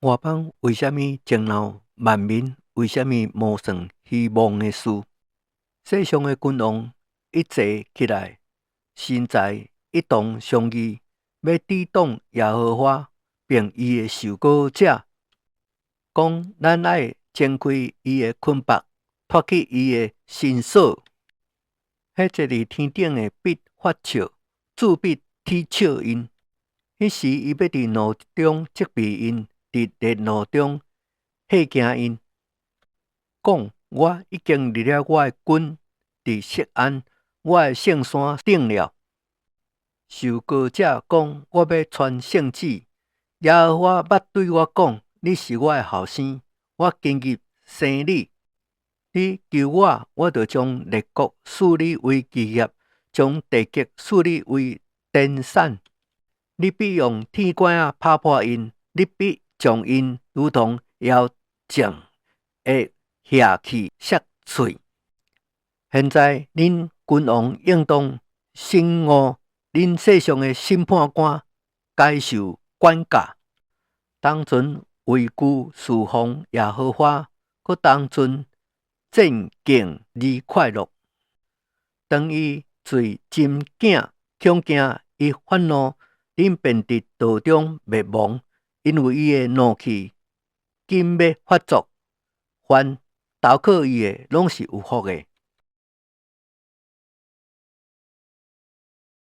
外邦為啥物爭鬧？萬民為啥物謀算虛妄的事？世上的君王一齊起來，臣宰一同商議，欲抵擋耶和華並伊的受膏者，講咱愛掙開伊的捆縛，脫去伊的繩索。彼坐佇天頂的必發笑，主必恥笑𪜶。彼時伊欲佇怒中責備𪜶，佇烈怒中嚇驚𪜶，講我已經立了我的君佇錫安，我的聖山頂了。受膏者講我欲傳聖旨，耶和華捌對我講：你是我的後生，我今日生你。你求我，我就將列國賜你為基業，將地極賜你為田產。你必用鐵拐仔拍破𪜶，你必將𪜶如同窯匠的瓦器摔碎。現在恁君王應當醒悟，恁世上的審判官該受管教。當陣畏懼事奉耶和華，閣當陣戰兢而快樂。當伊罪斟囝，恐驚伊發怒，恁便佇道中滅亡，因為伊的怒氣緊欲發作。凡投靠伊的，攏是有福的。